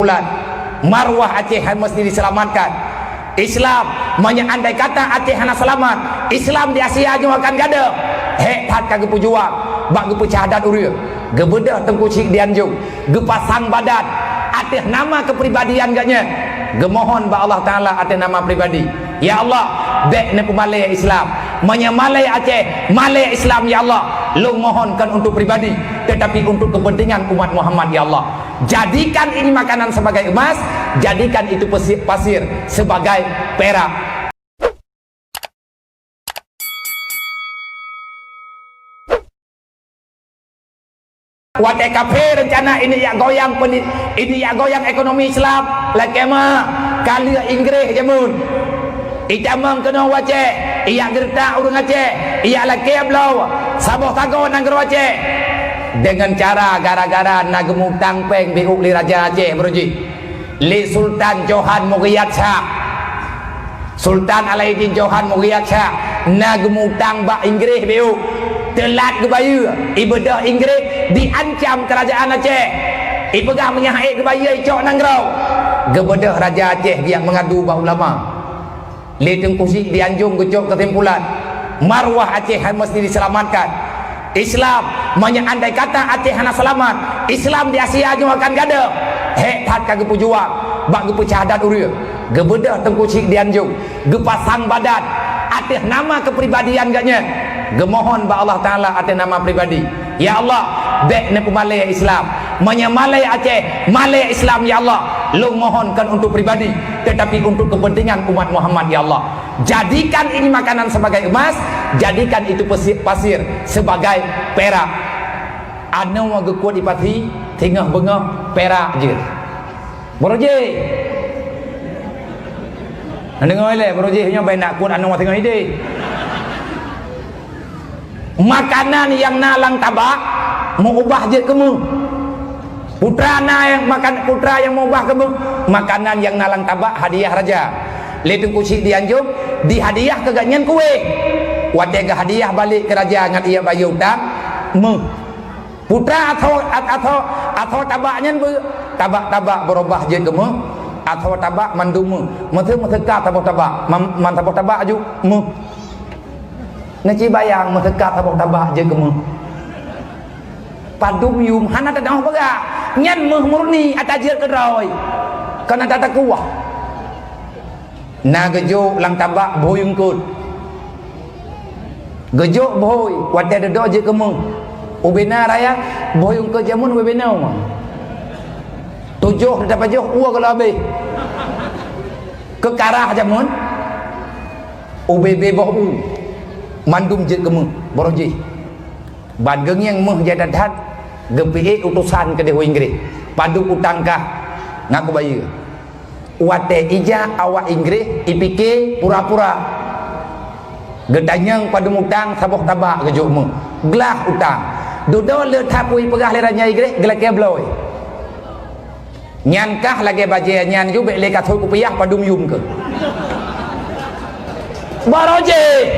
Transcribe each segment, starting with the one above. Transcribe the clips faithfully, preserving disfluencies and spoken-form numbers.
Bulan, marwah Aceh hai meusti diselamatkan. Islam, meunyoe andai kata Aceh hana selamat, Islam di Asia nyoe akan gadôh. Hék that ka geupeujuang, bak geupeucah adat ureuëng, geubeudôh Teungku Chik di Anjong, geupasang badan ateueh nama keupribadian geuh nyan, geumohon bak Allah Taala ateueh nama pribadi. Ya Allah, bék neupeumalée Islam. Meunyoe malée Aceh, malée Islam, ya Allah, lôn mohon kon untuk pribadi, tetapi untuk kepentingan umat Muhammad, ya Allah. Jadikan ini makanan sebagai emas, jadikan itu pesi-, pasir sebagai perak. Watée kafé reuncana ini jak goyang peuni-, ini jak goyang ekonomi Islam, lakée ma ka lheueh Inggréh jameun. Itamong keunoe u Aceh, ijak geureutak ureuëng Aceh, ijak lakée bloe saboh sagoe nanggroe Aceh. Deungon cara gara-gara na geumutang péng biôk lé raja Aceh baroe jih. Lé Sultan Johan Mughiyat Shah. Sultan Alaiddin Johan Mughiyat Shah na geumutang bak Inggréh biôk. Teulat geubayeue, ibeudôh Inggréh diancam keurajaan Aceh. Ipeugah meunyoe han ék geubayeue icok nanggroe. Geubeudôh raja Aceh geujak meungadu bak ulama. Lé Teungku Chik di Anjong geucok keusimpulan, marwah Aceh hai meusti diselamatkan. Islam, meunyoe andai kata Aceh hana seulamat, Islam di Asia nyoe akan gadôh. Hék that ka geupeujuang, bak geupeucah adat ureuëng, geubeudôh Teungku Chik di Anjong, geupasang badan ateueh nama keupribadian geuh nyan, geumohon bak Allah Taala ateueh nama pribadi. Ya Allah, bék neupeumalée Islam. Meunyoe malée Aceh, malée Islam, ya Allah, lôn mohon kon untuk pribadi, tetapi untuk kepentingan umat Muhammad, ya Allah. Jadikan ini makanan sebagai emas, jadikan itu pesi-, pasir sebagai perak. Anoe geukuet di pasi, singoh beungoh perak jeuet. Baroe jih. Neudeungoe lé, baroe jih nyoe bai nak kuet anoe singoh idéh. Makanan nyang na lam tabak, meu-ubah jeuet keu méuh. Putra na nyang makan, putra nyang meu-ubah keu méuh, makanan nyang na lam tabak hadiah raja. Lé Teungku Chik di Anjong, dihadiah keu gobnyan kueh. Watée geuhadiah balek keu raja ngat ié bayeue utang, méuh. Putra atho, at-, atho, atho tabak nyan beu, tabak-tabak beurubah jeuet keu méuh, atho tabak mandum méuh. Meuseu-, meuseuka saboh tabak, man, man saboh tabak aju méuh. Neuci bayang meuseuka saboh tabak jeuet keu méuh. Padum yum hana teudoh peugah. Nyan méuh murni ata jeuet keudroe. Kon ata teukuah. Na geujok lam tabak bhôi eungkôt. Geujok bhôi, watée dudoe jeuet keu méuh. Ubena raya, bhôi eungkôt jameun ubena uma. Tujoh teupajoh ua geulo abéh. Keukarah jameun, ubé-bé boh u. Mandum jeuet keu méuh, baroe jih. Ban geungieng méuh jai that-that, geupiék utosan keudeh u Inggréh. Padub utang kah, ngaku bayeue. Watée ijak awak Inggréh, ipike pura-pura. Geutanyong padum utang saboh tabak geujok méuh. Glah utang. Dudoe le that peue ipeugah lé raja Inggréh, geulakée bloe. Nyan kah lagée bajée nyan ju bék lé kasôt kupiah padum yum keuh. Baroe jih.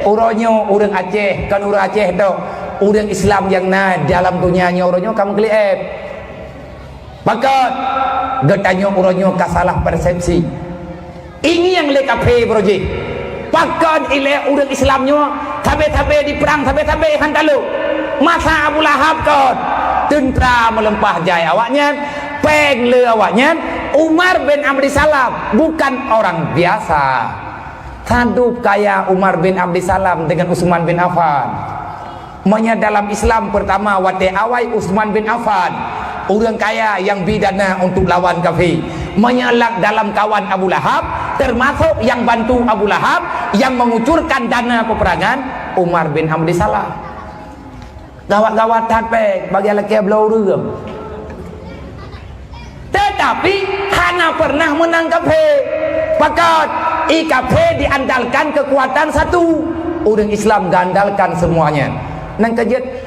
Uroe nyoe ureuëng Aceh, kon ureuëng Aceh tok. Ureuëng Islam nyang na dalam donya nyoe uroe nyoe ka meukleueb. Pakon? Geutanyoe uroe nyoe ka salah persepsi. Ingieng lé kafé baroe jih. Pakon ilée ureuëng Islam nyoe sabe-sabe dipeurang sabe-sabe han talô. Masa Abu Lahab kon teuntra meuleumpah jai awaknyan, péng le awaknyan, Umar bin Abdissalam bukan orang biasa. Sadub kaya Umar bin Abdissalam dengan Utsman bin Affan. Meunyoe dalam Islam, pertama watée awai Utsman bin Affan, ureuëng kaya nyang bi dana untuk lawan kafé. Meunyoe la-, dalam kawan Abu Lahab, termasuk nyang bantu Abu Lahab, nyang mengucurkan dana peperangan, Umar bin Abdissalam. Gawat-gawat that péng bagi lakée bloe ureuëng. Tetapi hana pernah menang kafé. Pakon? I kafé diandalkan kekuatan satu. Ureuëng Islam geuandalkan semuanya. Nang keujeuet